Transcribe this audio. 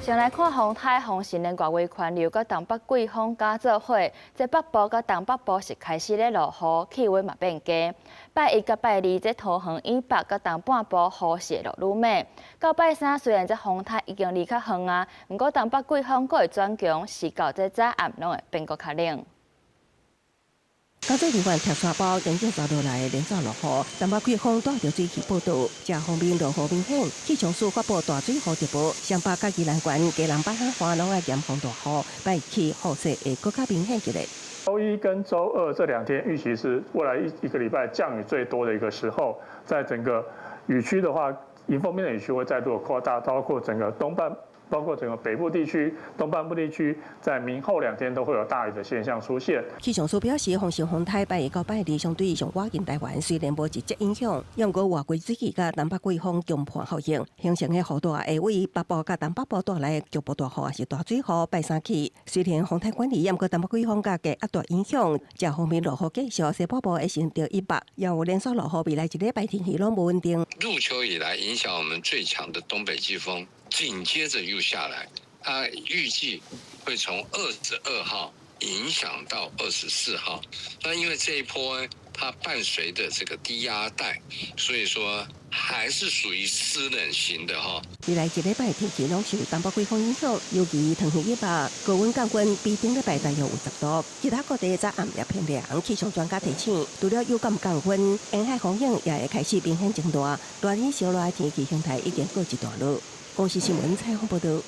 先來看風颱風神的外圍環流佮東北季風加做伙，這北部佮東北部是開始咧落雨，氣溫嘛變低。拜一佮拜二，這桃園以北佮東半部雨勢會落愈猛。到拜三雖然這風颱已經離較遠啊，毋過東北季風閣會轉強，是到這早暗攏會變閣較冷。工作人員提沙包，迎接接落來連續落雨，東北季風帶著水氣報到，這方面落雨明顯。氣象署發布大水雨特報，雙北佮宜蘭縣、基隆北海岸攏愛嚴防大雨，拜起雨勢會閣較明顯一點。週一跟週二這兩天預期是未來一個禮拜降雨最多的一個時候，在整個雨區的話，迎風面的雨區會再度擴大，包括整個東半。包括整個北部地區、東半部地區，在明後兩天都會有大雨的現象出現。氣象署表示，風神風颱拜一到拜二相對上倚近台灣，雖然無直接影響，毋過外圍水氣佮東北季風強迫效應，形成的雨帶會為北部佮東北部帶來局部大雨抑是大水雨。拜三起，雖然風颱遠離，毋過東北季風佮低壓帶影響，這方面落雨繼續，西北部會先著以北，也有連續落雨，未來一禮拜天氣攏無穩定。入秋以來影響我們最強的東北季風，緊接着又下來，它預計會從22號影響到24號。那因為這一波它伴隨的這個低壓帶，所以說還是屬於濕冷型的哈。未來一禮拜天氣攏受東北季風影響，尤其桃園以北高溫降溫比頂禮拜大約有10度，其他各地早暗也偏涼。氣象專家提醒，除了有感降溫，沿海風影也會開始明顯增大，熱天燒熱的天氣形態已經告一段落。公視新聞採訪報導。